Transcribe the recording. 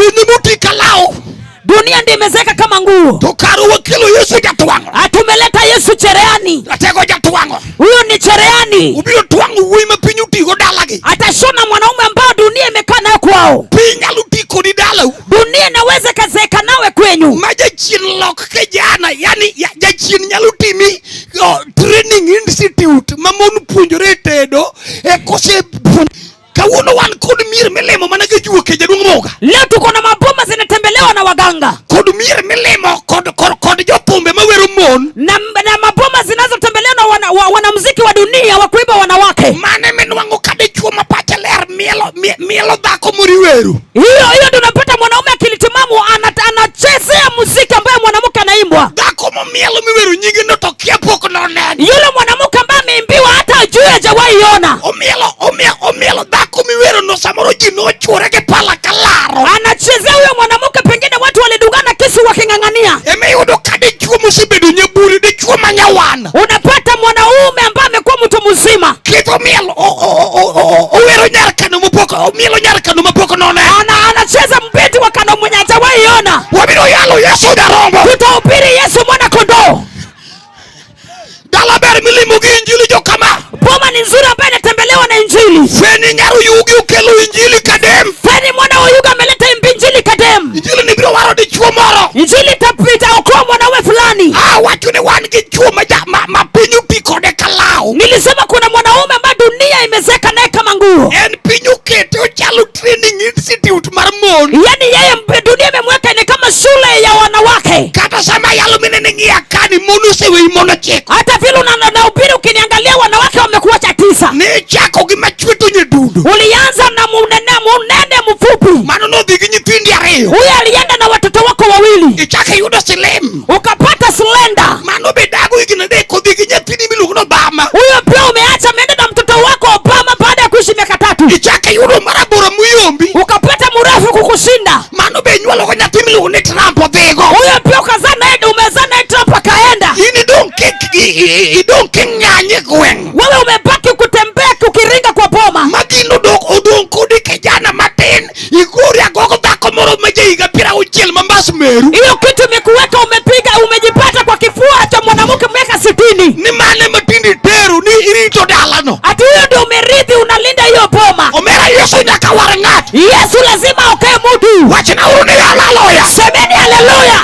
Piny moti ka law. Dunia ndiyo imezeeka kama nguo. To kare wakelo Yesu jatwang'o. Atumeleta Yesu cherehani. Ratego jatwang'o. Huyu ni cherehani. Obiro twang'o wuoyi ma piny otigo dalagi. Atashona mwanaume ambao dunia imekaa nayo kwao. Piny nyalo ti kodi dalau. Dunia inaweza ikazeeka nawe kwenyu. Ma jachien lok kijana, yani jachien nyalo timi training institute ma mon puonjore tedo e kose kawuono wan kod mier milimo mana gi juoke jaduong' Moga. Leo tuko na maboma zinatembelewa na waganga. Kod mier milimo kod jothumbe mawero mon. Na maboma zinazotembelewa na wanamuziki wa dunia wa kuimba wanawake. Mane minwang'o ka dichuo ma pache ler mielo dhako moriwero. Hiyo ndio unapata mwanaume akili timamu anachezea muziki ambaye mwanamke anaimbwa. Dhako momielo miwero nyinge no to kia pok noneno. Yule mwanamke ambaye ameimbiwa hata ajui hajawahi ona. Omielo dhako miwero no samoro ji nochuore gi pala kalaro. Anachezea huyo mwanamke, pengine watu walidungana kisu waking'ang'ania. Emiyudo ka dichuo mosebedo nyaburi, dichuo manyawana. Unapata mwanaume ambaye amekuwa mtu mzima. Kitho miel, owero nyar kano mopok, omielo nyar kano mapok noneno. Anacheza mbeti wa kano mwenye hajawahi ona. Wabiro yalo Yesu jarombo. Tutahubiri Yesu mwana kondoo. Dala ber milimo gi injili jo kama. Boma ni nzuri ambayo inatembelewa na injili. Feni nyar Oyugi okelo injili Kadem. Feni mwana wa Oyugi ameleta injili Kadem. Injili ni biro waro dichuo moro. Injili itaokoa mwanaume fulani. Wacho ni wan gi chuo ma piny oti kode ka law. Nilisema kuna mwanaume ambaye dunia imezeka naye kama nguo. En piny okete ochalo training institute mar mon. Yaani yeye dunia imemweka ni kama shule ya wanawake. Kata sama yalo minene ng'iya kani mon oseweyi mon ochiko. Hata vile unahubiri ukiniangalia wanawake wamekuacha 9. Ne chako gi machweto nyedundo. Ulianza na munene mfupi. Mano nodhi gi nyithindi ariyo. Huyo alienda na watoto wako wawili. Ichako iyudo slim. Ukapata slender. Mano be dago higni adek odhi gi nyathini miluongo ni Obama. Huyo pia umeacha ameenda na mtoto wako Obama baada ya kuishi miaka 3. Ichako iyudo marabora muyombi. Ukapata mrefu kukushinda. Mano be inywolo go nyathi miluongo ni Trump odhigo. Huyo pia ukazaa naye, umezaa naye Trump akaenda. In idong' king'anye gweng'. Wewe umebaki kutembea ukiringa kwa boma. Magino odong' kodi kijana matin. Igori agogo dhako moro ma ja higa piero auchiel ma mbas meru. Hiyo kitu imekuweka umejipata kwa kifua cha mwanamke miaka 60. Ni mane ma tinde tero ni irito dalano. Ati huyo ndio umerithi unalinda hiyo boma. Omera Yesu nyaka war ng'ato. Yesu lazima aokoe mtu. Wachna uru ni haleluya. Semeni haleluya.